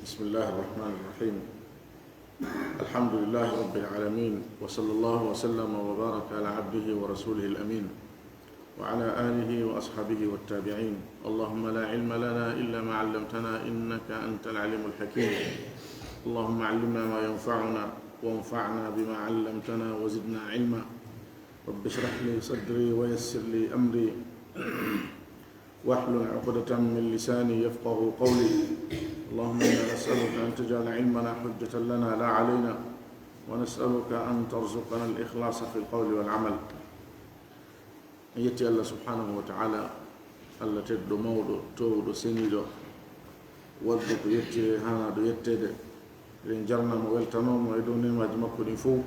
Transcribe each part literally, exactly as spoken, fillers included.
بسم الله الرحمن الرحيم. الحمد لله رب العالمين، وصلى الله وسلم وبارك على عبده ورسوله الأمين، وعلى آله وأصحابه والتابعين. اللهم لا علم لنا إلا ما علمتنا إنك أنت العليم الحكيم. اللهم علمنا ما ينفعنا وانفعنا بما علمتنا وزدنا علما. رب اشرح لي صدري ويسر لي أمري واحلل عقدة من لساني يفقه قولي. اللهم إنا نسألك أن تجعل علمنا حجة لنا لا علينا، ونسألك أن ترزقنا الإخلاص في القول والعمل. En yetti Allah subhanahu wa ta'ala, Allah tedduɗo, mawɗo, toowuɗo, seniiɗo, waɗuɗo ko yettiree, haanaaɗo yetteede. Eɗen jarna mo, weltanoo mo e dow neemaaji makko ɗin fow.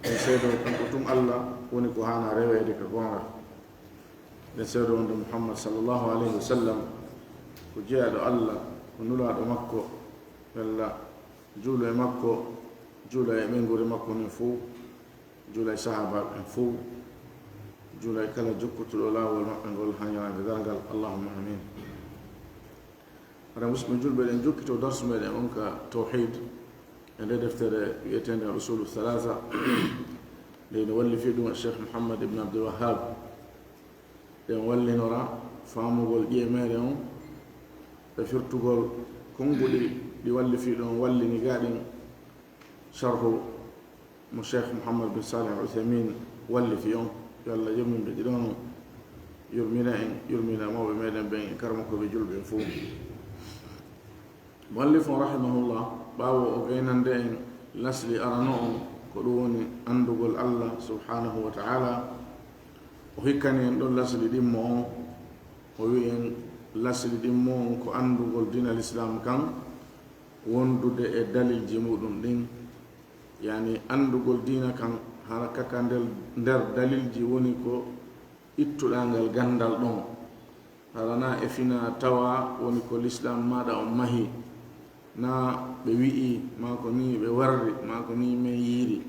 En seedoo kanko tun Allah woni ko haanaa reweede ka goonga. Eɗen seedoo wonde Muhammad sallallahu alayhi wa sallam ko jeyaaɗo Allah, ko nulaaɗo makko. Yo Allah juulu e makko, juula e ɓeynguure makko nden fow, juula e sahaabaaɓe ɓen fow, juula e kala jokkutuɗo laawol maɓɓe ngol haa ñalaande darngal. Allahumma amin. Hara musidɓe julɓe, eɗen jokkitoo darsu meɗen on ka tawhiid e nde deftere wi'eteende Al Usulu Thalatha. Nde hino wallifii ɗum Cheikh Muhammad ibn Abdul Wahhab. Ɗen wallinora faamugol ƴi'e meɗen on e firtugol konnguɗi ɗi wallifii ɗon wallini gaa ɗin sharhu mo Cheikh Muhammad bin Salih Al Uthaymin wallifi on. Yo Allah yurmin ɓe ɗiɗon, yurmina en, yurmina mawɓe meɗen ɓen e karamokooɓe julɓe en fow. Muallif on rahimahullah, ɓaawo o gaynande en lasli arano on, ko ɗum woni anndugol Allah subhanahu wa ta'ala, o hikkani en ɗon lasli ɗimmo on, o wi'i en lasli ɗimmo on ko anndugol diina Lislaam kan, wondude e dalilji muɗum ɗin, yani anndugol diina kan, hara ka ka nder, nder dalilji woni ko ittuɗaa ngal ganndal ɗon. Hara naa e finaa tawaa woni ko Lislaam maaɗa on mahi, naa ɓe wi'i, maa ko nii ɓe warri, maa ko nii men yiiri.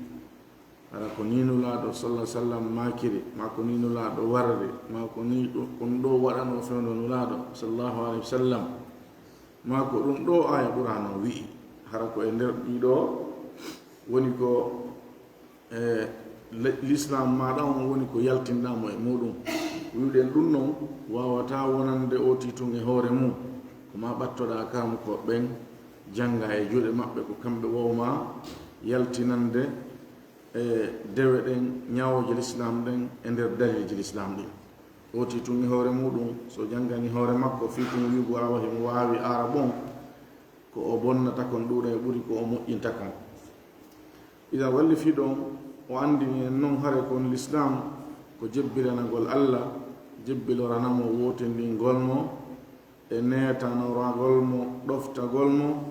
Hara ko nii Nulaaɗo sallallahu alaihi wasallam maakiri, maa ko nii Nulaaɗo warri, maa ko nii ɗum, ɗum ɗoo waɗanoo fewndo Nulaaɗo sallallahu alaihi wasallam, maa ko ɗum ɗoo aaya Qur'aana on wi'i. Hara ko e nder ɗii ɗoo woni ko, e, le-, Lislaam maaɗa on woni ko yaltinɗaa mo e muɗum. Wi'uɗen ɗum non waawataa wonande ootii tun e hoore mum. Ko maa ɓattoɗaa karamokooɓe ɓen, janngaa e juuɗe maɓɓe, ko kamɓe wawmaa yaltinande e dewe ɗen, ñaawooje Lislaam ɗen, e nder daliilji Lislaam ɗin. Ootii tun e hoore muɗum, so janngani hoore makko, fii tun wi'ugol awa himo waawi Aarabu on, ko o bonnata kon ɗuuɗa e ɓuri ko o moƴƴinta kon. Idan wallifii ɗon, o anndini en non hare kon Lislaam ko jebbilanagol Alla, jebbilorana mo, wootindingol mo, e neetanoragol mo, ɗoftagol mo,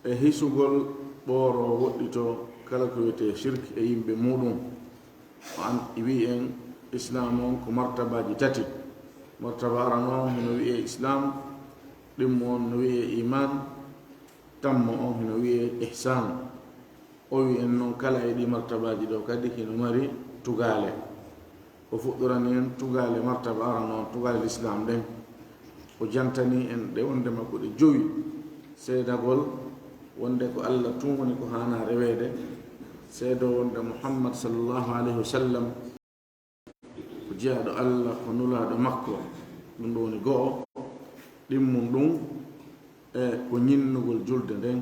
e hisugol ɓooroo woɗɗitoo kala ko wi'etee shirk e yimɓe muuɗum. O an-, wi'i en Islaam on ko martabaaji tati. Martaba arano on hino wi'ee Islaam, ɗimmo on no wi'ee Iimaan, tammo on hino wi'ee Ihsaan. O wi'i en non kala e ɗii martabaaji ɗoo kadi hino mari tugaale. O fuɗɗorani en tugaale martaba arano on, tugaale Lislaam ɗen. O jantani en ɗe wonndema ko ɗe jowi. Seedagol wonnde ko Alla tun woni ko haanaa reweede. Seedoo wonnde Muhammad sallallahu alayhi wa sallam ko jeyaaɗo Alla, ko nulaaɗo makko. Ɗum ɗoo woni go'o. Ɗimmun ɗum e ko ñinnugol julde nden,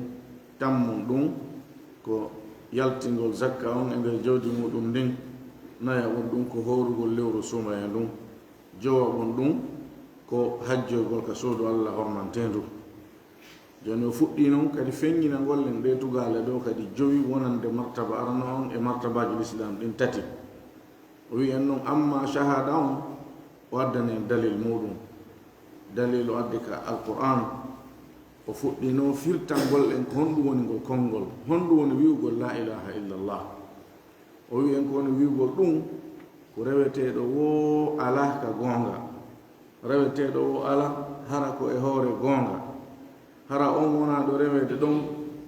tammun ɗum ko yaltingol zakka on e nder jawdi muɗum ndin, nayaɓun ɗum ko hoorugol lewru suumaya ndun, jowaɓun ɗum ko hajjoygol ka suudu Alla hormanteendu. Jooni o fuɗɗii non kadi feññinangol en ɗee tugaale ɗoo kadi jowi wonande martaba arano on e martabaaji Lislaam ɗin tati. O wi'i en non, ammaa shahaada on, o addani en dalil muuɗum. Dalil o addi ka Alqur'aan, o fuɗɗinoo firtangol en ko honɗum woni ngol konngol, honɗum woni wi'ugol laa ilaaha illallah. O wi'i en ko woni wi'ugol ɗum, ko reweteeɗo woo alaa ka goonga. Reweteeɗo woo alaa hara ko e hoore goonga. Hara on wonaa ɗo reweede ɗon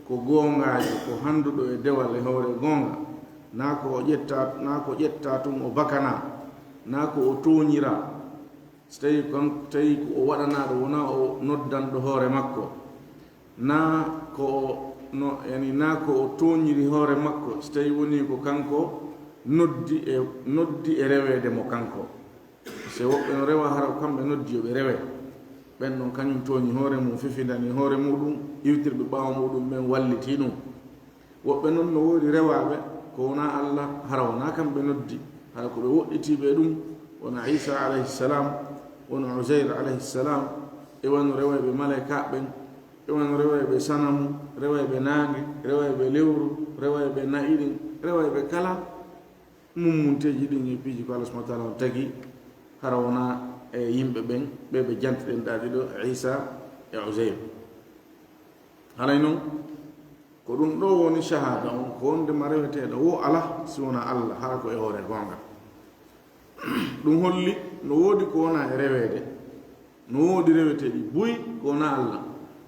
ko goongaajo, ko hannduɗo e dewal e hoore goonga, naa ko o ƴetta, naa ko ƴetta tun o bakanaa, naa ko o tooñiraa. So tawii kon, tawii ko o waɗanaaɗo, wonaa o noddanɗo hoore makko. Naa ko o, no, yani, naa ko o tooñiri hoore makko, si tawii wonii ko kanko noddi e, noddi e reweede mo kanko. Se woɓɓe no rewa hara ko kamɓe noddi yo ɓe rewe. Ɓen non kañum tooñi hoore mum, fifindani hoore muɗum, iwtirɓe ɓaawo muɗum ɓen wallitii ɗum. Woɓɓe non no woodi rewaaɓe ko wonaa Alla, hara wonaa kamɓe noddi, hara ko ɓe woɗɗitiiɓe e ɗum, wona Iisa alayhi salam, wona Uzayr alayhi salam, e wano rewayɓe malaykaaɓe ɓen, e wano rewayɓe sanamu, rewayɓe naange, rewayɓe lewru, rewayɓe na'i ɗin, rewayɓe kala mummunteeji ɗin e piiji ko Allah subhanahu wa ta'ala on tagi, hara wonaa e yimɓe ɓen, ɓe ɓe jantiɗen ɗaa ɗiɗo, Iisa e Uzayr. Haray non, ko ɗum ɗoo woni shahaada on, ko wonde ma reweteeɗo wo alaa si wonaa Allah, hara ko e hoore goonga. Ɗum holli no woodi ko wonaa e reweede, no woodi reweteeɗi buy ko wonaa Allah,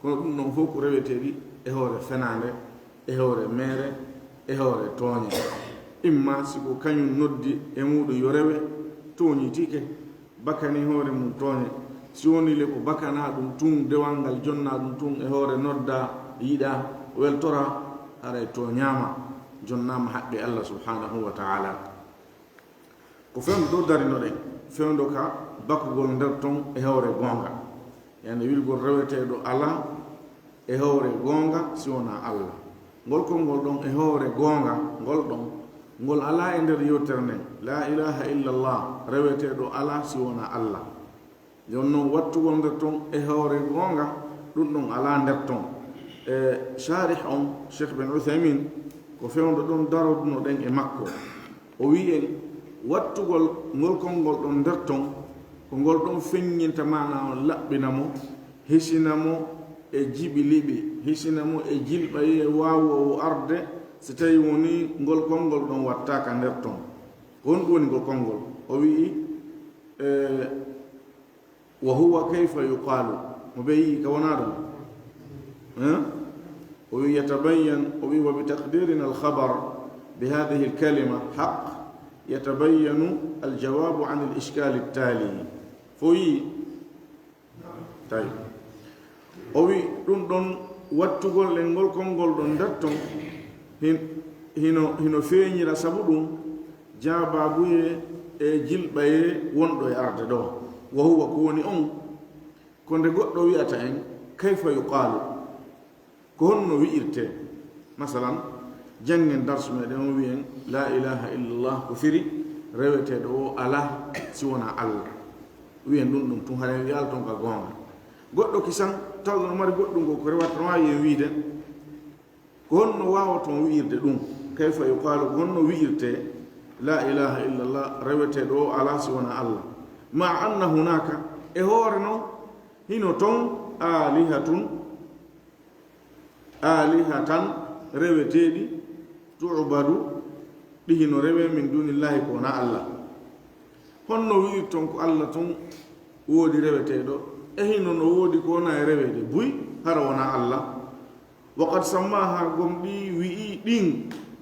kono ɗum ɗon fof ko reweteeɗi e hoore fenaande, e hoore meere, e hoore tooñe. Imma si ko kañum noddi e muɗum yo rewe, tooñitike, bakani hoore mum tooñe. Si wonii le ko bakanaa ɗum tun, dewal ngal jonnaa ɗum tun e hoore noddaa, yiɗaa, weltoraa, haray tooñaama, jonnaama haqqe Allah subhanahu wa ta'ala. Ko fewndo ɗo darinoɗen, fewndo ka bakugol nder ton e hoore goonga. Yani wi'ugol reweteeɗo alaa e hoore goonga si wonaa Allah. Ngol konngol ɗon e hoore goonga, ngol ɗon, ngol alaa e nder yewtere nden. Laa ilaaha illallah, reweteeɗo alaa si wonaa Allah. Jooni non, wattugol nder ton e hoore goonga, ɗum ɗon alaa nder ton. E Sharih on, Cheikh Ben Uthaymin, ko fewndo ɗon darodunoɗen e makko. O wi'i en, wattugol ngol konngol ɗon nder ton, ko ngol ɗon feññinta maanaa on, laɓɓina mo, hisina mo e jiɓi liɓi, hisina mo e jilɓayee waawoowo arde, si tawii wonii ngol konngol ɗon wattaaka nder ton. Ko honɗum woni ngol konngol? O wi'i, e, وهو كيف يقال. Mo ɓe yi'i ka wonaa ɗum. Eh? O wi'i يتبين، o wi'i وبتقديرنا الخبر بهذه الكلمة حق يتبين الجواب عن الإشكال التالي. Fo yi'i? Tawi. O wi'i ɗum ɗon wattugol en ngol konngol ɗon nder ton hin-, hino, hino feeñira sabu ɗum jaabaabuyee e jilɓayee wonɗo e arde ɗoo. وهو، ko woni on, ko nde goɗɗo wi'ata en, كيف يقال؟ Ko honno wi'irtee? Masalan, janngen darsu meɗen on wi'en, لا إله إلا الله ko firi, reweteeɗo o alaa si wonaa Allah. Wi'en ɗum ɗum tun, haray wi'al ton ka goonga. Goɗɗo kisan, tawɗo no mari goɗɗum ko, ko rewata, no waawi en wi'ude, Ko honno waawaton wi'irde ɗum? كيف يقال، ko honno wi'irtee, لا إله إلا الله, reweteeɗo o alaa si wonaa Allah? مع أن هناك، e hoore non, hino ton, آلهة، آلهة, reweteeɗi, تعبد, ɗi hino rewee, من دون الله, ko wonaa Allah. Honno wi'irton ko Allah tun woodi reweteeɗo, e hino no woodi ko wonaa e reweede buy, hara wonaa Allah? وقد سماها، gomɗii wi'ii ɗin,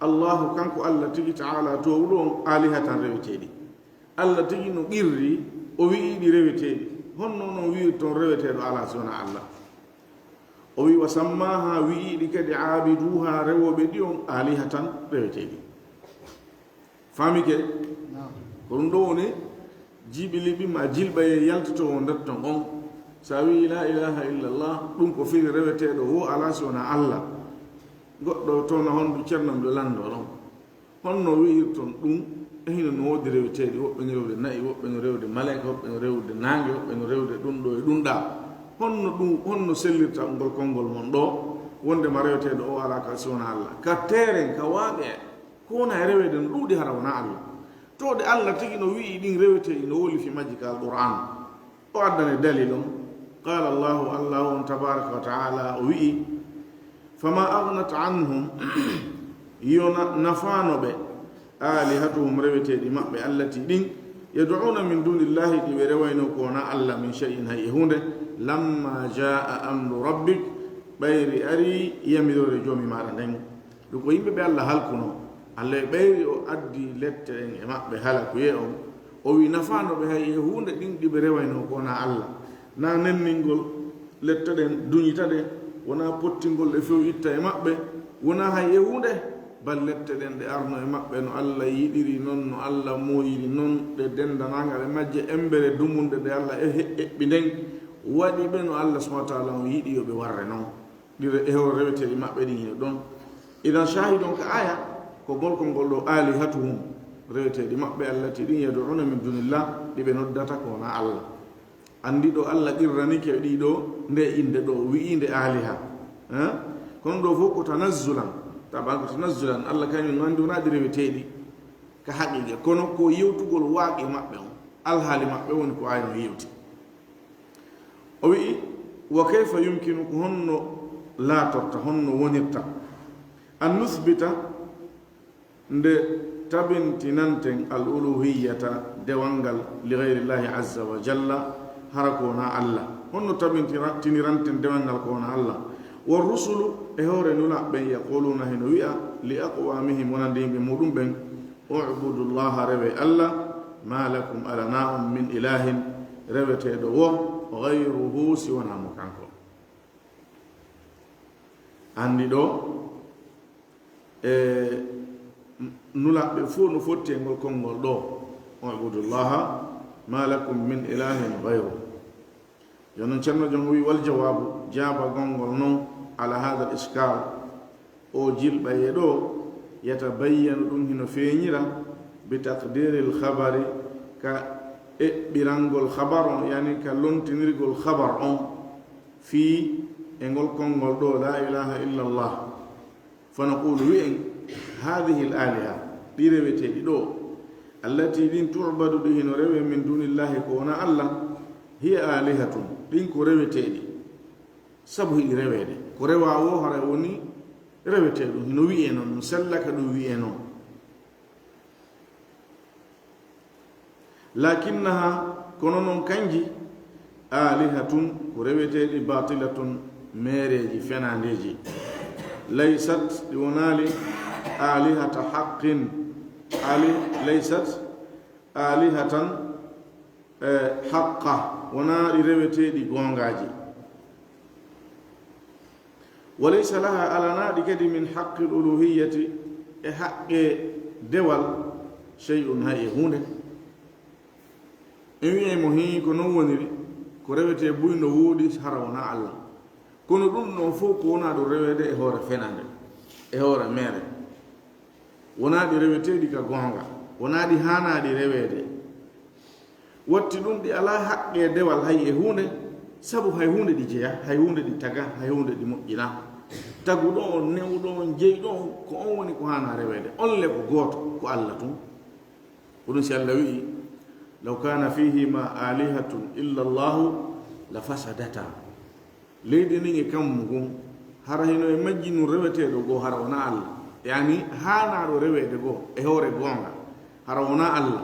الله, kanko Allah tigi, تعالى, toowuɗo on, آلهة, reweteeɗi. Allah tigi no qirri, o wi'ii ɗi reweteeɗi. Honno non wi'irton reweteeɗo alaa si wonaa Allah? O wi'i, وسماها, wi'ii ɗi kadi, عابدوها, rewooɓe ɗi on, آلهة, reweteeɗi. Faamike? Naam. Ko ɗum ɗoo woni jiɓi liɓi ma jilɓayee yaltitoowo nder ton on. Si a wi'ii لا إله إلا الله, ɗum ko firi reweteeɗo wo alaa si wonaa Allah. Goɗɗo towna hondu ceerno miɗo lanndoo ɗon. Honno wi'irton ɗum? E hino no woodi reweteeɗi, woɓɓe no rewde na'i, woɓɓe no rewde maleyka, woɓɓe no rewde naange, woɓɓe no rewde ɗum ɗoo e ɗum ɗaa. Honno ɗum, honno sellirta ngol konngol mon ɗoo, wonde ma reweteeɗo o alaa ka si wonaa Allah? Ka teeren, ka waaqi'a, ko wonaa e reweede no ɗuuɗi hara wonaa Allah. To ɗe Allah tigi no wi'i ɗin rewetee, no woli fii majji ka Alqur'aan. O addane dalil on. قال الله، Allaahu on tabaaraka wa ta'aalaa o wi'i, فما أغنت عنهم، yo na-, nafaano ɓe, آلهتهم، reweteeɗi maɓɓe, التي، ɗin, يدعون من دون الله، ɗi ɓe rewaynoo ko wonaa Allah, من شيء، hay e huunde, لما جاء أمر ربك، ɓayri arii yamiroore Joomi maaɗa nden. Ɗum ko yimɓe ɓe Allah halkunoo. Allah e ɓayri o addi lette ɗen e maɓɓe halakuyee on. O wi'i nafaano ɓe hay e huunde ɗin ɗi ɓe rewaynoo ko wonaa Allah. Naa nenningol lette ɗen, duñita ɗe, Wonaa pottingol ɗe few itta e maɓɓe, wonaa hay e huunde, bal lette ɗen ɗe arno e maɓɓe no Alla yiɗiri non, no Alla mooyiri non, ɗe dendanaangal e majje, embere dumunde nde Alla e-, e-, eɓɓi nden, waɗi ɓe no Alla subhanahu wa ta'ala on yiɗi yo ɓe warre non. Ɗi re-, e hoore reweteeɗi maɓɓe ɗin hino ɗon. Idan shahidon ka aya, ko ngol, ko ngol ɗo alihatuhum, reweteeɗi maɓɓe allati ɗin yad'una min dunillah, ɗi ɓe noddata ko wonaa Alla. Anndi ɗo Alla qirranike ɗi ɗo, nde innde ɗo, wi'inde aliha. Eh? Kono ɗo fof ko tanazzulan. Taban ko tanazzulan, Alla kañum no anndi wonaa ɗi reweteeɗi ka haqiqa. Kono ko yewtugol waaqi maɓɓe on, alhaali maɓɓe woni ko aya no yewti. O wi'i, "Wa kayfa yumkinu," ko honno laatorta, honno wonirta, "an nuthbita," nde tabintinanten, "al uluhiyyata," dewal ngal, "li ghayrillahi azza wa jalla," hara ko wonaa Alla. Honno tabintira-, tiniranten dewal ngal ko wonaa Alla? "Wa rusulu," e hoore nulaaɓe ɓen, "yaquluna," hino wi'a, "li aqwamihim," wonande yimɓe muɗum ɓen, "U'budullaha," rewe Alla, "ma lakum," alanaa on, "min ilahin," reweteeɗo wo, "ghayruhu," si wonaa mo kanko. Anndi ɗo, e, nulaaɓe fof no fotti e ngol konngol ɗo, "U'budullaha, ma lakum min ilahin ghayruhu." Jooni non, Ceerno Jon o wi'i, "Wal jawaabu," jaabagol ngol non, "ala hadha al-ishkal," o jilɓaye ɗo, "yatabayyanu," ɗum hino feeñira, "bi taqdiril khabari," ka eɓɓirangol khabar on, yani ka lontinirgol khabar on, fii e ngol konngol ɗo, "La ilaha illa Allah." Fa naqulu, wi'en, "Hadhihi al-aliha," ɗi reweteeɗi ɗo, "allati," ɗin, "tu'badu," ɗi hino rewe, "min dunillahi," ko wonaa Alla, "hiya alihatun," ɗin ko reweteeɗi, sabu hiɗi reweede. Ko rewaa woo, haray woni reweteeɗum, hino wi'ee non, no sella ka ɗum wi'ee non. "Lakinnaha," kono non kanji, "alihatun," ko reweteeɗi, "batilatun," meereeji, fenaandeeji. "Laysat," ɗi wonaali, "alihata haqqin," ali-, "laysat alihatan," eh, "haqqa," wonaa ɗi reweteeɗi goongaaji. "Wa laysa laha," alanaa ɗi kadi, "min haqqil uluhiyyati," e haqqe dewal, "shay'un," hay e huunde. En wi'ay mo, "Hii, ko non woniri, ko rewetee buy no wooɗi hara wonaa Alla." Kono ɗum ɗon fow ko wonaa ɗum reweede e hoore fenaande, e hoore meere. Wonaa ɗi reweteeɗi ka goonga, wonaa ɗi haanaaɗi reweede. Watti ɗum, ɗi alaa haqqee dewal hay e huunde, sabu hay huunde ɗi jeyaa, hay huunde ɗi tagaa, hay huunde ɗi moƴƴinaa. Taguɗo on, newuɗo on, jeyɗo on, ko on woni ko haanaa reweede. On le ko gooto, ko Alla tun. Ko ɗum si Alla wi'i, "Law kaana fiihima aalihatun illa Allahu la fasadata." Leydi ndin e kammu ngun, hara hino e majji nun reweteeɗo goo, hara wonaa Alla. Yaani, haanaaɗo reweede goo e hoore goonga, hara wonaa Alla.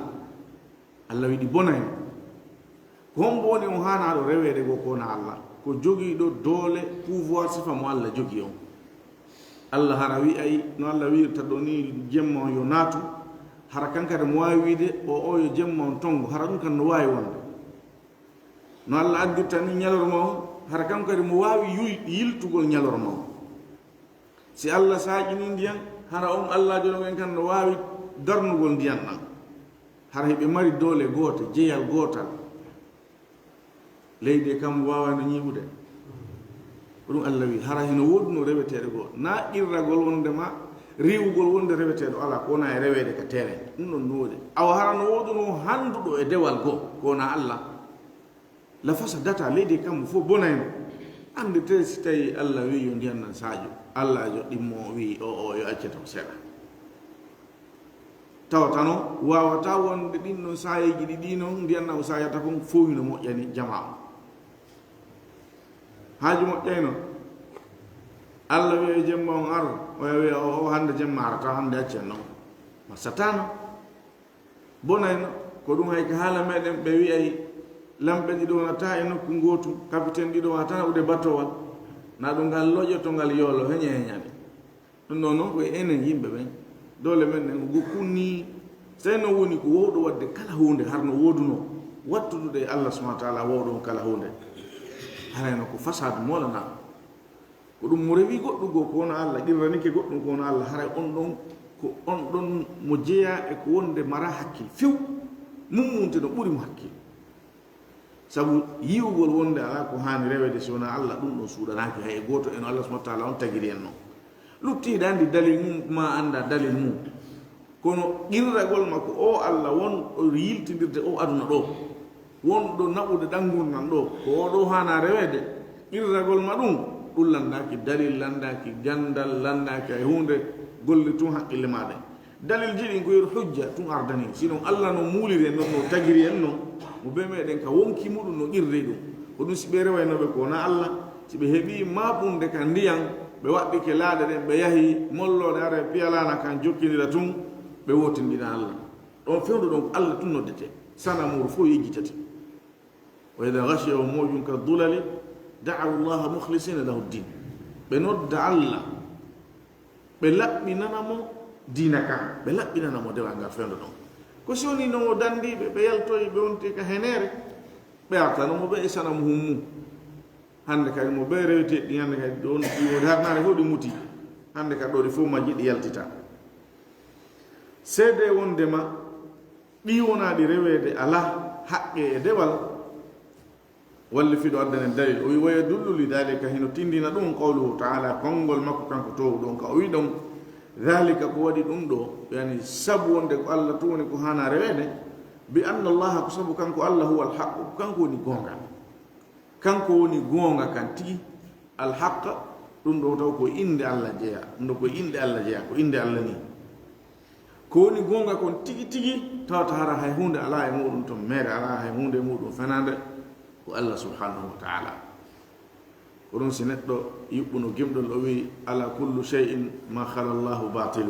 Alla wi'i ɗi bonay. Ko hombo woni on haanaaɗo reweede goo ko wonaa Alla? Ko jogiiɗo doole, pouvoir, sifa mo Alla jogii on. Alla hara wi'ay, no Alla wi'irta ɗoo nii jemma on yo naatu, hara kan kadi mo waawi wi'ude, o, o yo jemma on tongo, hara ɗum kan no waawi wonde. No Alla addirta nii ñalorma on, hara kan kadi mo waawi yuy-, yiltugol ñalorma on. Si Alla saaƴinii ndiyan, hara on Allaajo ɗon en kan no waawi darnugol ndiyan ɗan. Hara hiɓe mari doole goote, jeyal gootal. Leydi e kammu waawayno ñiiɓude. Ko ɗum Alla wi'i, hara hino woodunoo reweteeɗo goo. Naa qirragol wonde maa riiwugol wonde reweteeɗo alaa, ko wonaa e reweede ka teeren. Ɗum ɗon no woodi. Awa hara no woodunoo handuɗo e dewal goo, ko wonaa Alla. La fasadata, leydi e kammu fof bonayno. Annditee si tawii Alla wi'i yo ndiyan nan saaƴu. Allaajo ɗimmo wi'i, o, o, yo accete ko seeɗa. Tawata no waawataa wonde ɗin ɗon saayeeji ɗiɗi non, ndiyan na o saayata kon fow hino moƴƴani jamaa on. Haaju moƴƴayno. Alla wi'a jemma on ar, oya wi'a, o, o, hannde jemma arata, hannde accen non. Marsataano. Bonayno, ko ɗum hay ka haala meɗen ɓe wi'ay lamɓe ɗiɗo wonata e nokku ngootu, kapiten ɗiɗo wonata naɓude batowal. Na ɗum ngal loƴoto ngal yoolo, heñe heñane. Ɗum ɗon non ko e enen yimɓe ɓen. Doole men ɗen ko kunni. Sey non woni ko wowɗo waɗde kala huunde, har no woodunoo wattudude e Allah subhanahu wa ta'ala wowɗo on kala huunde. Haray no ko fasaadu moolanaa. Ko ɗun mo rewi goɗɗun goo ko wonaa Alla, qirranike goɗɗun ko wonaa Alla, haray on ɗon ko on ɗon mo jeyaa e ko wonde maraa hakkil few, mummunte no ɓuri mo hakkil. Sabu yi'ugol wonde alaa ko haani reweede si wonaa Alla, ɗun ɗon suuɗanaaki hay e gooto e no Alla subhaanahu wa ta'aalaa on tagiri en non. Lutti hiɗa anndi dalil mun, maa anndaa dalil mun. Kono qirragol ma ko oo Alla wonɗo yiltindirde oo aduna ɗoo, wonɗo naɓude ɗan ngurndan ɗoo, ko oo ɗoo haanaa reweede, qirragol ma ɗun, ɗun lanndaaki dalil, lanndaaki ganndal, lanndaaki hay huunde, golle tun haqqille maa ɗen. Dalilji ɗin ko yo hujja tun ardanii. Si non Alla no muuliri en non, no tagiri en non, mo bee meɗen ka wonki muɗum no qirri ɗun. Ko ɗun si ɓe rewaynooɓe ko wonaa Alla, si ɓe heɓii maaɓunde ka ndiyan, ɓe waɗɗike laaɗe ɗen, ɓe yahi molloode, ara e piyalaana kan jokkindira tun, ɓe wootinɗina Alla. Ɗon fewndo ɗon ko Alla tun noddetee. Sanamuuru fow yejjitete. وإذا غشيهم موج كالظلل دعوا الله مخلصين له الدين. Ɓe nodda Alla, ɓe laɓɓinana mo diina kan, ɓe laɓɓinana mo dewal ngal fewndo ɗon. Ko si woni no o dandiiɓe, ɓe yaltoyi, ɓe wonti ka heneere, ɓe artano mo ɓe e sanamu hummu. Hannde kadi mo ɓe rewete ɗi, hannde kadi ɗon ɗi woni harnaare fow ɗi muti. Hannde kadi ɗo ɗi fow majji ɗi yaltita. Seedee wondema ɗi wonaa ɗi reweede alaa haqqe e dewal, walli fiɗo addanen dalil. O wi, "ويدل لذلك", hino tindina ɗum, "قوله تعالى", konngol makko kanko toowuɗo on ka o wi ɗon, "ذلك", ko waɗi ɗum ɗo, yani sabu wonde ko Alla tun woni ko haanaa reweede, "بأن الله", ko sabu kanko Alla, "هو الحق", ko kanko woni goonga. Kanko woni goonga kan tigi, "الحق", ɗum ɗo taw ko innde Alla jeyaa, ɗum ɗo ko innde Alla jeyaa, ko innde Alla nii. Ko woni goonga kon tigi tigi, tawata hara hay huunde alaa e muuɗum ton meere, alaa hay huunde e muuɗum fenaande, ko Alla subhaanahu wa ta'aalaa. Ko ɗum si neɗɗo yuɓɓuno gimɗol, o wi'i, "ألا كل شيء ما خلا الله باطل."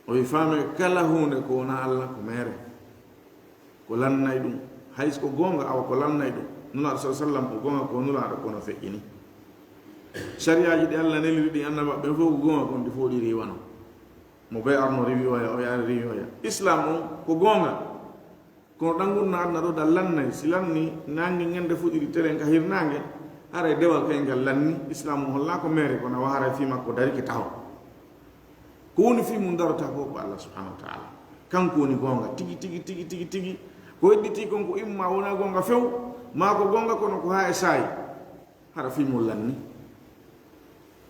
O wi'i, "Faamee kala huunde ko wonaa Alla ko meere." Ko lannay ɗum. Hay so ko goonga, awa ko lannay ɗum. Nulaaɗo sallallaahu alayhi wa sallam ko goonga, ko Nulaaɗo, kono feƴƴini. Sariyaaji ɗi Alla neliri ɗi Annabaaɓe ɓen fow ko goonga, kono ɗi fow ɗi riiwano. Mo bee arno riiwoya, o yaari riiwoya. Islaam on ko goonga. Kono ɗan ngurndan aduna ɗoo ɗan lannay. Si lanni, naange ngen nde fuɗiri teren ka hirnaange, haray dewal kay ngal lanni. Islaam on hollaa ko meere, kono awa haray fii makko darike taho. Ko woni fii mun darotaa ko ko Alla subhaanahu wa ta'aalaa. Kanko woni goonga tigi, tigi, tigi, tigi, tigi. Ko hedditii kon ko imma wonaa goonga few, maa ko goonga kono ko haa e saa'i. Hara fii mun lanni.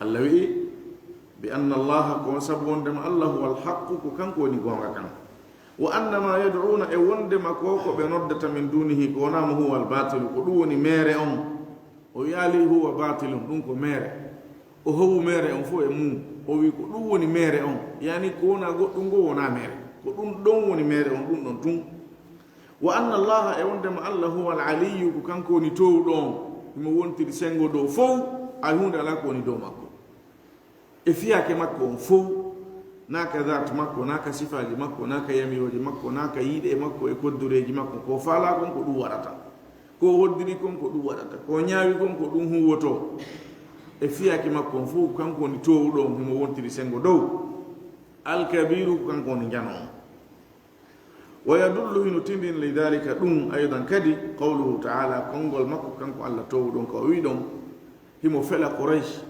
Alla wi'i, "بأن الله", ko sabu wondema Alla, "هو الحق", ko kanko woni goonga kan. "وأن ما يدعون", e wondema ko ko ɓe noddata, "من دونه", ko wonaa mo, "هو الباطل", ko ɗum woni meere on. O wi'aali, "هو باطل", ɗum ko meere. O howu meere on fow e mum. O wi'i, "Ko ɗum woni meere on." Yani ko wonaa goɗɗum ngoo wonaa meere. Ko ɗum ɗon woni meere on, ɗum ɗon tun. "وأن الله", e wondema Alla, "هو العلي", ko kanko woni toowuɗo on. Himo wontiri sengo dow fow, hay huunde alaa ko woni dow makko. E fiyaake makko on fow, naa ka zaat makko, naa ka sifaaji makko, naa ka yamirooje makko, naa ka yiɗe makko e koddureeji makko. Ko faalaa kon, ko ɗum waɗata. Ko hoddiri kon, ko ɗum waɗata. Ko ñaawi kon, ko ɗum huuwotoo. E fiyaake makko on fow, kanko woni toowuɗo on, himo wontiri sengo dow. Alkabiiru, ko kanko woni njano on. "ويدل", hino tindina, "لذلك", ɗum aydan kadi, "قوله تعالى", konngol makko kanko Alla toowuɗo on, ko o wi'i ɗon, himo fela Quraysh,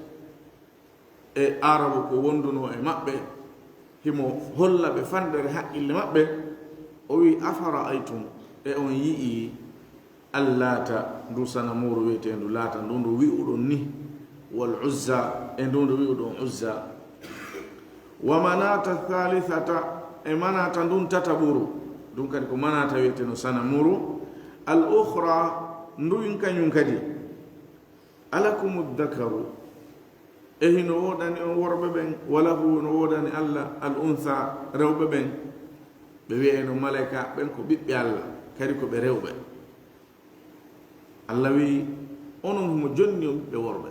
e Aarabu ko wondunoo e maɓɓe, himo holla ɓe fanɗere haqqille maɓɓe, o wi'i, "أفرأيتم", e on yi'ii, "اللات", ndu sanamuuru wi'eteendu Laata, ndu ndu wi'uɗon ni, "والعزى", e ndu ndu wi'uɗon Uzza, "ومناة الثالثة", e Manaata ndun tataɓuru, ndun kadi ko Manaata wi'eteendu sanamuuru, "الأخرى", ndun kañun kadi. "ألكم الذكر", e hino woodani on worɓe ɓen, "وله", no woodani Alla, "الأنثى", rewɓe ɓen. Ɓe wi'ayno malaykaaɓe ɓen ko ɓiɓɓe Alla, kadi ko ɓe rewɓe. Alla wi'i, "Onon himo jonni on ɓiɓɓe worɓe."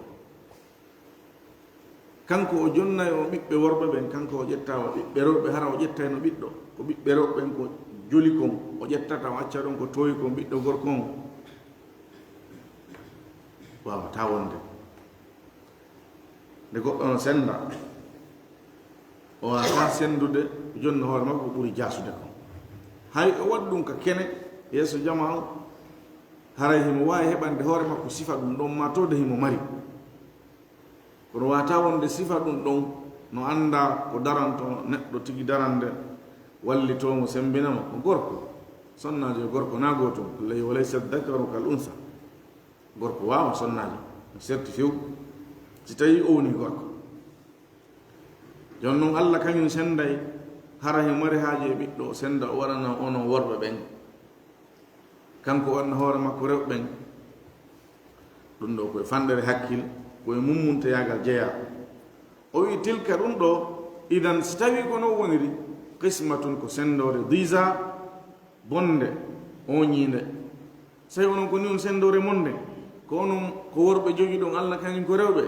Kanko o jonnay on ɓiɓɓe worɓe ɓen, kanko o ƴetta on ɓiɓɓe rewɓe, hara o ƴettayno ɓiɗɗo. Ko ɓiɓɓe rewɓe ɓen ko joli kon, o ƴettata, o acca ɗon ko toowi kon, ɓiɗɗo gorko on. Waawataa wonde. Nde goɗɗo no sennda, o waawataa senndude, jonna hoore makko ko ɓuri jaasude kon. Hay o waɗi ɗum ka kene yeeso jamaa on, haray himo waawi heɓande hoore makko sifa ɗum ɗon, maa tawde himo mari. Kono waawataa wonde sifa ɗun ɗon no anndaa ko daranto neɗɗo tigi darande, wallitoo mo, sembina mo, ko gorko. Sonnaajo e gorko naa gootum. Allah wi'i, "Wa laysa dhakaru kal unsa." Gorko waawaa sonnaajo, no serti few, si tawii o wonii gorko. Jooni non, Allah kañun senday, hara himo mari haaju e ɓiɗɗo, o senda, o waɗana onon worɓe ɓen. Kanko o waɗana hoore makko rewɓe ɓen. Ɗun ɗoo ko e fanɗere hakkil, ko e mummunteyaagal jeyaa. O wi'i, "Tilka, ɗun ɗoo, idan, si tawii ko non woniri, qismatun, ko sendoore, diza, bonde, ooñiinde." Tawi onon ko nii on sendoore mon nden, ko onon ko worɓe jogiɗon, Allah kañun ko rewɓe,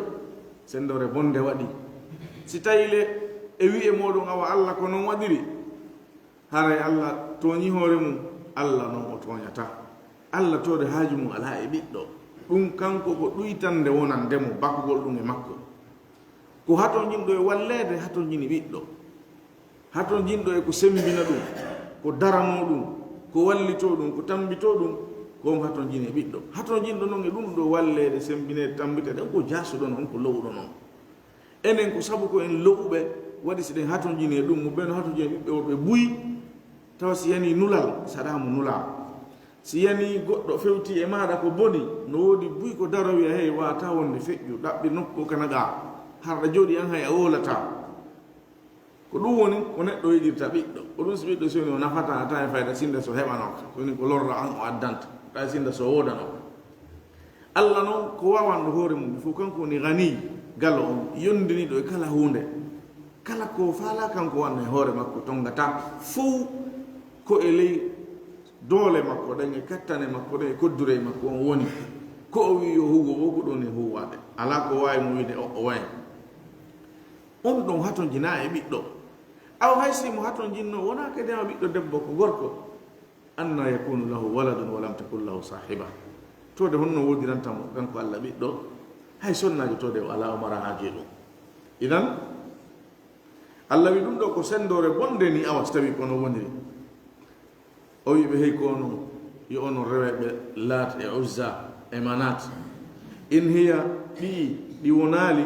sendoore bonde waɗi. Si tawii le e wi'e mooɗon, awa Allah ko non waɗiri, haray Allah tooñii hoore mun, Allah non o tooñataa. Allah toode haaju mun alaa e ɓiɗɗo. Ɗun kanko ko ɗuytande wonande mo bakugol ɗun e makko. Ko hatonjinɗo e walleede, hatonjini ɓiɗɗo. Hatonjinɗo e ko sembina ɗun, ko daranoo ɗun, ko wallitoo ɗun, ko tambitoo ɗun, ko on hatonjini e ɓiɗɗo. Hatonjinɗo non e ɗun ɗoo walleede, sembineede, tambiteede, on ko jaasuɗo non, on ko lo'uɗo non. Enen ko sabu ko en lo'uɓe, waɗi si ɗen hatonjini e ɗun, mo ɓen hatonjini e ɓiɓɓe worɓe buy, tawa si yanii nulal, saɗaa mo nulaa. Si yanii goɗɗo fewtii e maaɗa ko boni, no woodi buy ko daro wi'a, "Hey, waawataa wonde feƴƴu, ɗaɓɓir nokku ko ka nagaa, hara ɗa jooɗii an hay a woolataa." Ko ɗun woni ko neɗɗo yiɗirta ɓiɗɗo. Ko ɗun si ɓiɗɗo si woni o nafataa, a tawa e fayda sinda so heɓanooka. Ko woni ko lorra an o addanta, tawa sinda so woodanooka. Allah non ko waawanɗo hoore mun fow, kanko woni Ganiy, galo on, yondiniiɗo e kala huunde. Kala ko faalaa kanko wanna e hoore makko, tongataa fow ko e ley doole makko ɗen, e kattane makko ɗen, e koddurey makko on woni. Ko o wi'i yo huuwo, wo ko ɗun e huuwaade. Alaa ko waawi mo wi'ude o, o wayan. On ɗon hatonjinaa e ɓiɗɗo. Aw hay si mo hatonjinno, wonaa kadi ma ɓiɗɗo debbo, ko gorko. Anna yakunu lahu waladun wa lam takun lahu sahiba. Toode honno woodiranta mo kanko Allah ɓiɗɗo? Hay sonnaajo toode o alaa, o maraa haaju e ɗun. Idan, Allah wi'i ɗun ɗoo ko sendoore bonde ni, awa si tawii ko non woniri. O wi'i ɓe, "Hey, ko onon, yo onon reweɓe Laat e Uzza e Manaat. In hiya, ɗi, ɗi wonaali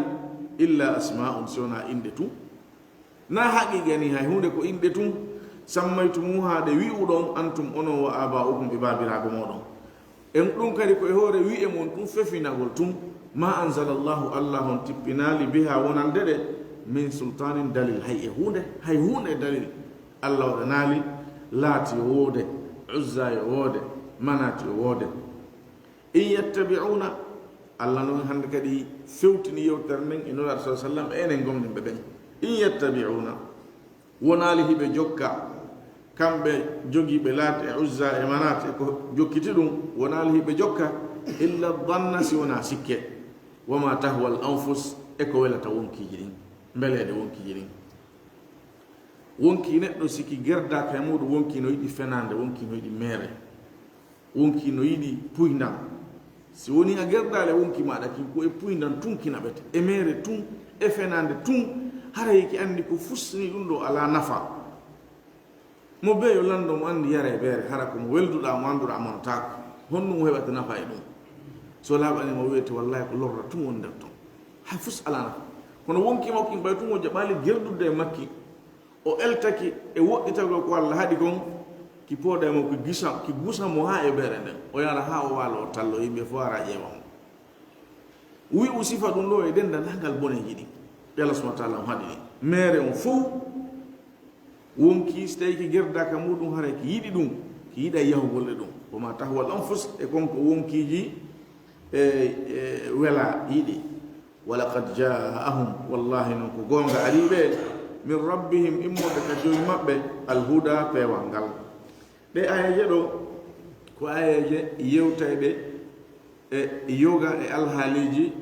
illa asma'un, si wonaa inɗe tun." Na haqiqa ni hay huunde, ko inɗe tun, sammaytumuha, ɗe wi'uɗon, antum, onon, wa aba'ukum, e baabiraaɓe mooɗon. En ɗun kadi ko e hoore wi'e mon tun, fefinagol tun, ma anzalallahu, Allah on tippinaali, biha, wonande ɗe, min sultaanin, dalil, hay e huunde, hay huunde e dalil. Allah waɗanaali Laati yo woode, Uzza yo woode, Manaati yo woode. In yattabi'una, Allah non hannde kadi fewtini yewtere nden e Nulaaɗo, sallallahu alaihi wasallam, e enen gomɗinɓe ɓen. In yattabi'una, wonaali hiɓe jokka, kamɓe jogiiɓe Laat e Uzza e Manaat e ko jokkiti ɗun, wonaali hiɓe jokka illa dhanna, si wonaa sikke, wa ma tahwa al anfus, e ko welata wonkiiji ɗin, mbeleeɗe wonkiiji ɗin. Wonkii neɗɗo si ki gerdaaka e muuɗum, wonkii no yiɗi fenaande, wonkii no yiɗi meere. Wonkii no yiɗi puyndan. Si wonii a gerdaali e wonkii maaɗa kin, ko e puyndan tun ki naɓete, e meere tun, e fenaande tun, haray ki anndi ko fusni ɗun ɗoo alaa nafa. Mo bee yo lanndo mo anndi yara e beere, hara ko mo welduɗaa, mo annduɗaa, a monotaako. Honɗun o heɓata nafa e ɗun? So laaɓanii mo, wi'ete, "Wallaahi, ko lorra tun woni nder ton. Hay fus alaa nafa." Kono wonkii makko kin, ɓay tun o jaɓaali gerdude e makki, o eltaki e woɗɗitagol ko Allah haɗi kon, ki pooɗa e mo, ki gisa, ki gusa mo haa e beere nden. O yara haa o waala, o tallo, yimɓe fow ara ƴeewa mo. Wi'u sifa ɗun ɗoo e denndaangal boneeji ɗin ɗi Allah subhanahu wa ta'ala on haɗi ɗin. Meere on fow, wonkii si tawii ki gerdaaka muuɗum, haray ki yiɗi ɗun, ki yiɗay yahugol e ɗun. Wa ma tahwal anfus, e kon ko wonkiiji e, e wela yiɗi. Wa laqad jaa'ahum, wallahi non ko goonga arii ɓe, min rabbihim, immorde ka Joomi maɓɓe, al huda, peewal ngal. Ɗee aayeeje ɗoo, ko aayeeje yewtayɗe e yoga e alhaaliiji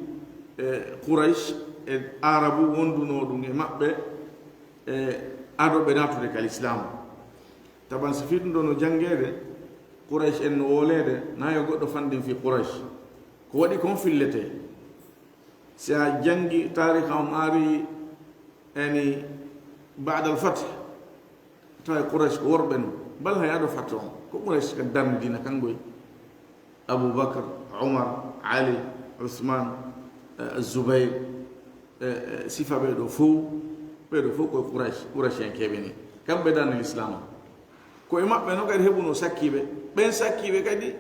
e Quraysh e Aarabu wondunoo ɗun e maɓɓe e ado ɓe naatude ka Lislaamu. Taban si fii ɗun ɗoo no janngeede, Quraysh en no wooleede, naa yo goɗɗo fanɗin fii Quraysh. Ko waɗi kon filletee. Si a janngi taariika on, a arii, yani, ba'dal fath, tawa Quraysh ko worɓe non. Bal hay ado fath on, ko Quraysh ka darni diina kan goy. Abu Bakr, Umar, Ali, Usman, eh, Zubayr, E, e, sifa ɓee ɗoo fow, ɓee ɗoo fow ko Quraysh, Qurayshiyankeeɓe ni. Kamɓe dani Lislaam. Ko e maɓɓe non kadi heɓunoo sakkiiɓe. Ɓen sakkiiɓe kadi,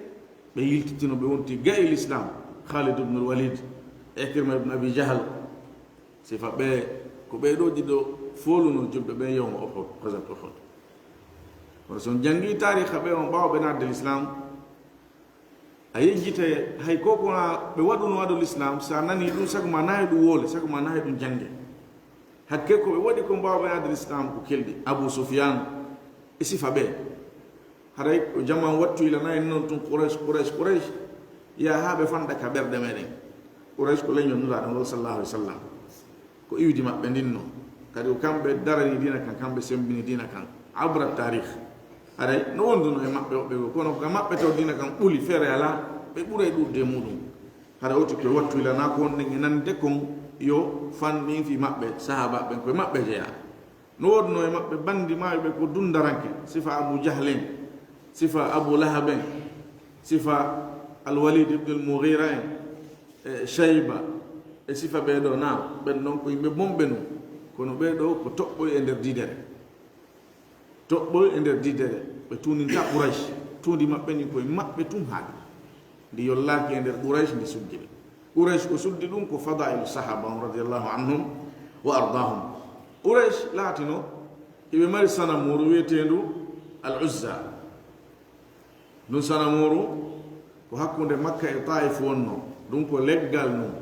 ɓe yiltitino, ɓe wonti ga'i Lislaam. Khalid ibn al-Walid, Ikrima ibn Abi Jahl. Sifa ɓee, ko ɓee ɗoo ɗiɗo foolunoo julɓe ɓen yawma Uhud, ghazwat Uhud. Kono si on janngii taariikha ɓee on ɓaawo ɓe naatde Lislaam, a yejjitay hay ko ko na ɓe waɗunoo ado Lislaam, si a nanii ɗum, sago ma naa e ɗum woole, sago ma naa e ɗum jannge. Hakke ko ɓe waɗi ko mbaawa ɓe naatde Lislaam ko kelɗi. Abu Sufyaan e sifa ɓee. Haray ko jaman wattu ila nayi non tun Quraysh, Quraysh, Quraysh. Yaha haa ɓe fanɗa ka ɓerɗe meɗen. Quraysh ko leñol Nulaaɗo ngol sallallahu alaihi wasallam. Ko iwdi maɓɓe ndin non. Kadi ko kamɓe darani diina kan, kamɓe sembini diina kan. Abra taarikh. Haray no wonduno e maɓɓe woɓɓe goo. Kono ka maɓɓe taw diina kan ɓuli, feere alaa, ɓe ɓuray ɗuuɗde e muɗum. Haray oti ko e wattu ila naa ko wonɗen e nande kon yo fanɗin fii maɓɓe, sahaabaaɓe ɓen ko e maɓɓe jeyaa. No woodunoo e maɓɓe bandi maayuɓe ko dundaranke, sifa Abu Jahl en, sifa Abu Lahab en, sifa Al-Walid ibn al-Mughira en, e Shayba, e sifa ɓee ɗoo, naa ɓen non ko yimɓe bonɓe non, kono ɓee ɗoo ko toɓɓoy e nder diidere. Toɓɓoy e nder diidere, ɓe tuuninta Quraysh, tuundi maɓɓe ndin ko e maɓɓe tun haaɗi. Ndi yollaaki e nder Quraysh, ndi suddi ɓe. Quraysh ko suddi ɗum ko fadailu sahaba on radiyallahu anhum wa ardahum. Quraysh laatino hiɓe mari sanamuuru wi'eteendu Al Uzza. Ndun sanamuuru ko hakkunde Makka e Taif wonnoo. Ɗum ko leggal nun.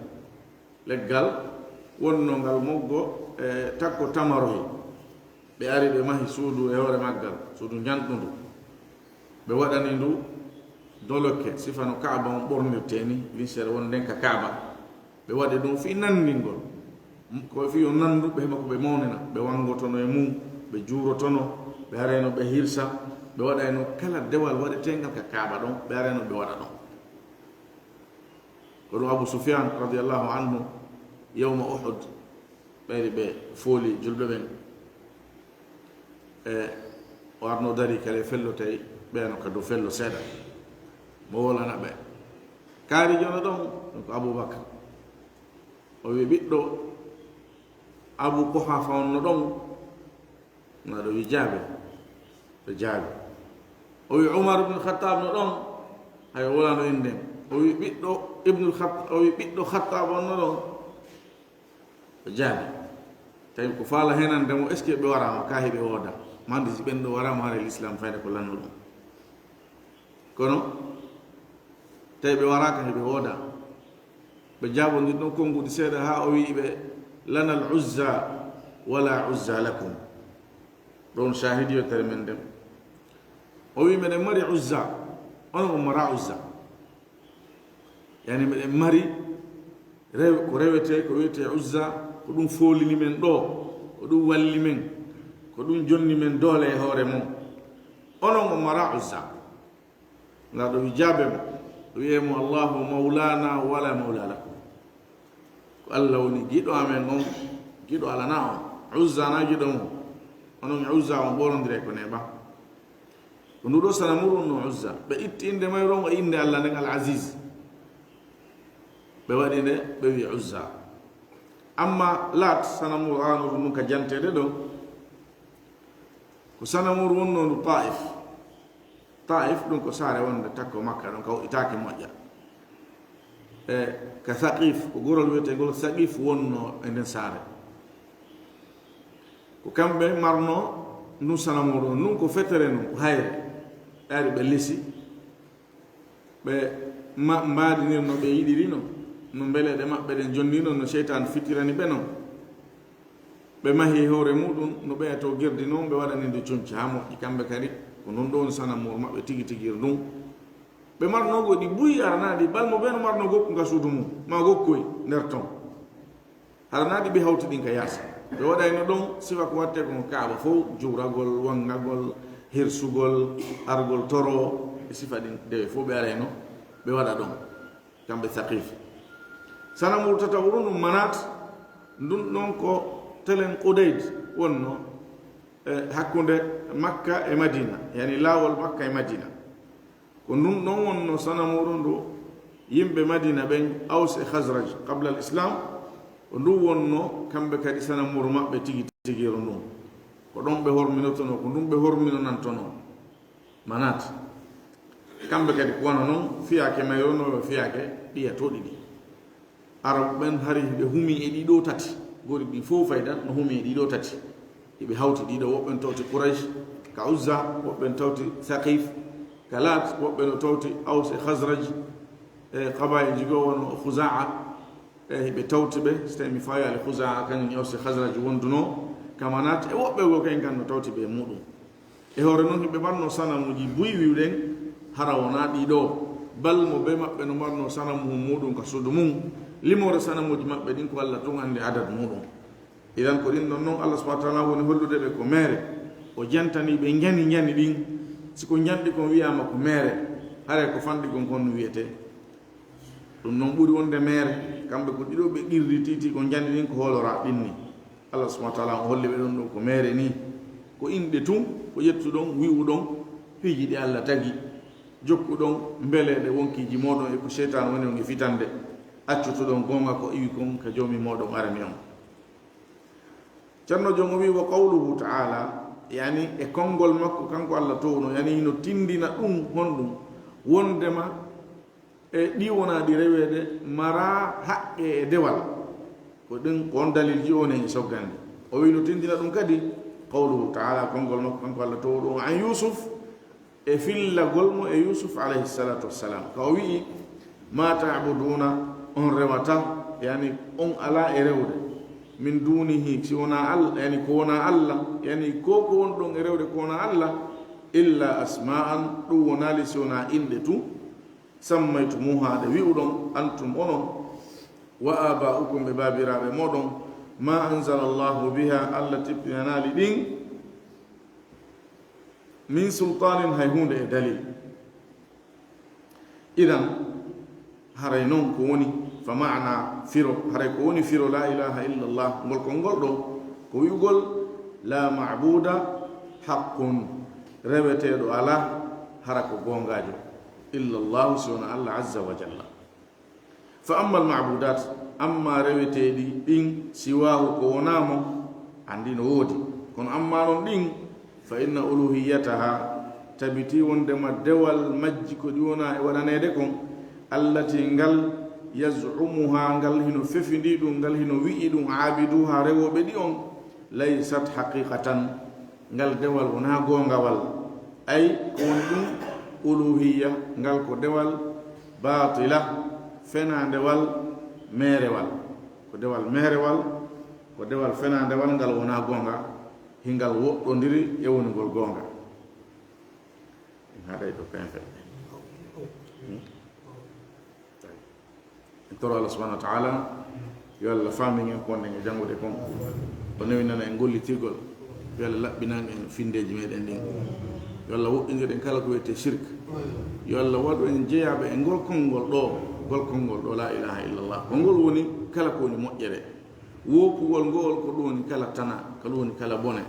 Leggal wonnoo ngal moggo e takko tamarohi. Ɓe ari ɓe mahi suudu e hoore maggal, suudu njanɗundu. Ɓe waɗani ndu dolokke, sifa no Kaaba on ɓornirtee ni, linsere wonnden ka Kaaba. Ɓe waɗi ɗum fii nanndingol. Ko fii yo nanndu ɓe heɓa ko ɓe mawnina. Ɓe wanngotono e mum, ɓe juurotono, ɓe arayno ɓe hirsa, ɓe waɗayno kala dewal waɗeteengal ka Kaaba ɗon, ɓe arayno ɓe waɗa ɗon. Ko ɗum Abu Sufyan radiyallahu anhu, yawma Uhud, ɓeyri ɓe fooli julɓe ɓen. E o arno dari kala e fello, tawi ɓeya no ka dow fello seeɗa. Mo wolana ɓe. Kaari jono ɗon, ɗum ko Abubakar. O wi ɓiɗɗo Abu Quhafa on no ɗon, na ɗo wi jaabe. Ɓe jaabi. O wi Umar ibn Khattab no ɗon, hay o wolano innen. O wi ɓiɗɗo Ibnul Khat-, o wi ɓiɗɗo Khattab on no ɗon. Ɓe jaabi. Tawi ko faala henande mo, est-ce que ɓe waraama, kaa hiɓe wooda? Mande si ɓen ɗo waraama, haray Lislaam fayda ko lanno ɗum. Kono, tawi ɓe waraaka, hiɓe wooda. Ɓe jaabondiri ɗon konnguɗi seeɗa, haa o wi'i ɓe, "Lana al-Uzza, wala Uzza lakum." Ɗon shahidi yo tere men nden. O wi'i, "Meɗen mari Uzza, onon on mara Uzza." Yani, meɗen mari rew-, ko rewetee, ko wi'etee Uzza, ko ɗum foolini men ɗoo, ko ɗum walli men, ko ɗum jonni men doole e hoore mum. Onon on mara Uzza. Ndaa ɗo wi jaabe mo, wi'e mo, "Allahu mawlana wala mawla lakum." Ko Allah woni giɗo amen on, giɗo alana on. Uzza na giɗo mum. Onon e Uzza on ɓorondire ko neeɓa. Ko ndu ɗo sanamuuru on no Uzza. Ɓe itti innde mayru on e innde Allah nden Al Aziz. Ɓe waɗi nde, ɓe wi Uzza. Amma Lat, sanamuuru aranuru ndun ka janteede ɗo, ko sanamuuru wonnoo ndu Taif. Taif ɗum ko saare wonde takko Makka ɗon, ka woɗɗitaaki moƴƴa. E ka Saqif, ko gorol wi'eteengol Saqif wonnoo e nden saare. Ko kamɓe marnoo ndun sanamuuru on. Ndun ko fetere, ndun ko hayre. Ɓe ari ɓe lesi, ɓe ma-, mbaadinirno ɓe yiɗiri non, no mbeleeɗe maɓɓe ɗen jonnii non, no seytaane fitirani ɓe non. Ɓe mahi e hoore muɗum no ɓeya to girdi non, ɓe waɗani ndu conci haa moƴƴi. Kamɓe kadi, ko non ɗon sanamuuru maɓɓe tigi tigiri ndun. Ɓe marnoo goɗɗi buy, aranaaɗi, bal mo ɓe no marnoo gokku ka suudu mum, maa gokkoy nder ton. Aranaaɗi ɓe hawti ɗin ka yaasi. Ɓe waɗayno ɗon sifa ko wattee kon Kaaba fow, juuragol, wangagol, hirsugol, argol toro, e sifa ɗin dewe fow ɓe arayno, ɓe waɗa ɗon. Kamɓe Saqif. Sanamuuru tataɓuru ndun Manat, ndun ɗon ko telen Qudayd wonno, e, hakkunde Makka e Madina, yani laawol Makka e Madina. Ko ndun ɗon wonno sanamuuru ndu yimɓe Madina ɓen, Aws e Khazraj, qabla al-Islam, Ko ndu wonno kamɓe kadi sanamuuru maɓɓe tigi tigiiru ndun. Ko ɗon ɓe horminotonoo, ko ndun ɓe horminonantonoo. Manat. Kamɓe kadi ko wano non fiyaake mayronooɓe fiyaake ɗiya to ɗiɗi. Arabu ɓen hari hiɓe humi e ɗiɗo tati. Gori ɗin fow fayda no humi e ɗiɗo tati. Hiɓe hawti ɗiɗo, woɓɓe no tawti Quraysh ka Uzza, woɓɓe no tawti Thaqif ka Lat, woɓɓe no tawti Aws e Khazraj, e qabaa'ilji goo wano Khuza'a. E hiɓe tawti ɓe, si tawii mi faayaali Khuza'a, kañum e Aws e Khazraj wondunoo ka Manat, e woɓɓe goo kañum kan no tawti ɓe e muɗum. E hoore non, hiɓe marnoo sanamuuji buy wi'uɗen, hara wonaa ɗiɗo, bal mo bee maɓɓe no marnoo sanamuhu muɗum ka suudu mum, limoore sanamuuji maɓɓe ɗin ko Alla tun anndi adad muɗum. Idan ko ɗin ɗon non Alla subhanahu wa ta'ala woni hollude ɓe ko meere, o jantanii ɓe njani njani ɗin, si ko njanɗi kon wi'aama ko meere, haray ko fanɗi kon kon no wi'etee. Ɗum non ɓuri wonde meere, kamɓe ko ɗiɗo ɓe qirritiiti ko njani ɗin ko hooloraa ɗin ni. Allah subhanahu wa ta'ala on holli ɓe ɗum ɗum ko meere ni. Ko inɗe tun, ko ƴettuɗon, wi'uɗon piiji ɗi Allah tagi. Jokkuɗon mbeleeɗe wonkiiji mooɗon e ko seytaane woni on e fitande. Accutuɗon goonga ko iwi kon ka Joomi mooɗon arani on. Ceerno Jon o wi'i, wa qawluhu ta'ala, yani e konngol makko kanko Allah towno, yani hino tindina ɗum honɗum, wondema e ɗi wonaa ɗi reweede, maraa haqqe e dewal. Ko ɗum, ko on dalilji o woni e soggande. O wi'i no tindina ɗum kadi, qawluhu ta'ala, konngol makko kanko Allah towɗo, an Yusuf, e fillagol mo e Yusuf alayhi salatu wassalam. Ka o wi'i, ma ta'buduna, on rewata, yani on alaa e rewde, min dunihi, si wonaa Al-, yani ko wonaa Allah, yani ko ko wonɗon e rewde ko wonaa Allah, illa asma'an, ɗum wonaali si wonaa inɗe tun, sammaytumuha, ɗe wi'uɗon, antum onon, wa aba'ukum, e baabiraaɓe mooɗon, ma anzalallahu biha, Allah tippinanaali ɗin, min sultaanin, hay huunde e dalil. Idan, haray non ko woni, fa ma'na firo, haray ko woni firo la ilaha illallah, ngol konngol ɗoo, ko wi'ugol la ma'buda haqqun, reweteeɗo alaa, hara ko goongaajo, illallahu, si wonaa Allah azza wa jalla. Fa ammal ma'budat, amma reweteeɗi ɗin siwaahu ko wonaa mo, anndi no woodi. Kono amma non ɗin, fa inna uluhiyataha, tabitii wondema dewal majji ko ɗi wonaa e waɗaneede kon, allati ngal yaz'umuha, ngal hino fefindii ɗum, ngal hino wi'i ɗum, aabiduha, rewooɓe ɗi on, laysat haqiqatan, ngal dewal wonaa goongawal. Ay, ko woni ɗum uluhiyya, ngal ko dewal baatila, fenaandewal, meerewal. Ko dewal meerewal, ko dewal fenaandewal, ngal wonaa goonga, hingal woɗɗondiri e wonugol goonga. En haɗay ɗo kayen fedde. Hmm? En toro Allah subhanahu wa ta'ala, yo Allah faamin en ko wonɗen e janngude kon. O newinana en gollitirgol. Yo Allah laɓɓinan en finndeeji meɗen ɗin. Yo Allah woɗɗindir en kala ko wiyetee shirk. Yo Allah waɗu en jeyaaɓe e ngol konngol ɗoo, ngol konngol ɗoo, la ilaha illallah. Ko ngol woni kala ko woni moƴƴere. Woopugol ngo'ol ko ɗum woni kala tana, ko ɗum woni kala bone.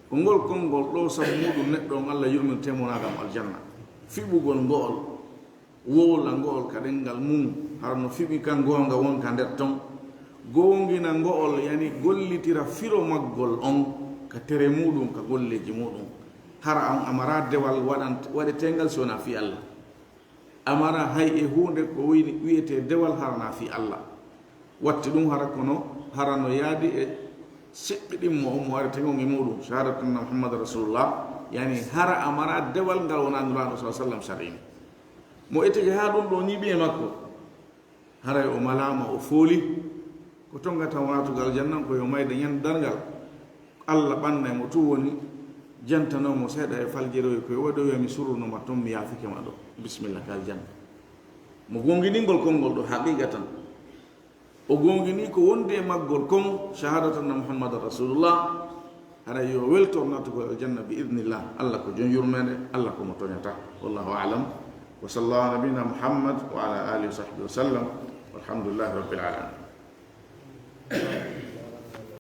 Ko ngol konngol ɗoo sabu muɗum neɗɗo on Allah yurmirtee mo naada mo aljanna. Fiɓugol ngo'ol, wowla ngo'ol ka ɗenngal mum, hara no fiɓi kan goonga won ka nder ton. Goongina ngo'ol, yani gollitira firo maggol on ka tere muɗum, ka golleeji muɗum. Hara on a maraa dewal waɗant-, waɗeteengal si wonaa fii Allah. A maraa hay e huunde ko wiyni-, wiyetee dewal hara naa fii Allah. Watti ɗum hara kono, hara no yaadi e seɓɓiɗimmo on mo waretee on e muɗum, shahadatu anna Muhammadan Rasulullah, yani hara a maraa dewal ngal wonaa Nulaaɗo sallallahu alaihi wasallam shar'ini. Mo etike haa ɗum ɗoo ñiiɓi e makko, haray o malaama, o fooli, ko tongata mo naatugol aljanna, ko yo mayde ñande darngal. Allah ɓannay mo tun woni jantanoo mo seeɗa e faljeroy, ko yo waɗoya mi surruno ma ton, mi yaafike ma ɗoo. Bismillah, ka aljanna. Mo goonginingol konngol ɗoo, haqiqatan. O goongini ko wondi e maggol kon, shahadatu anna Muhammadan Rasulullah, haray yo weltor naatugol aljanna bi idnillah. Allah ko jon yurmeende, Allah ko mo toñataa. Wallahu a'lam. Wa sallallahu ala nabina Muhammad wa ala alihi wa sahbihi wa sallam. Walhamdulillahi rabbil alamin.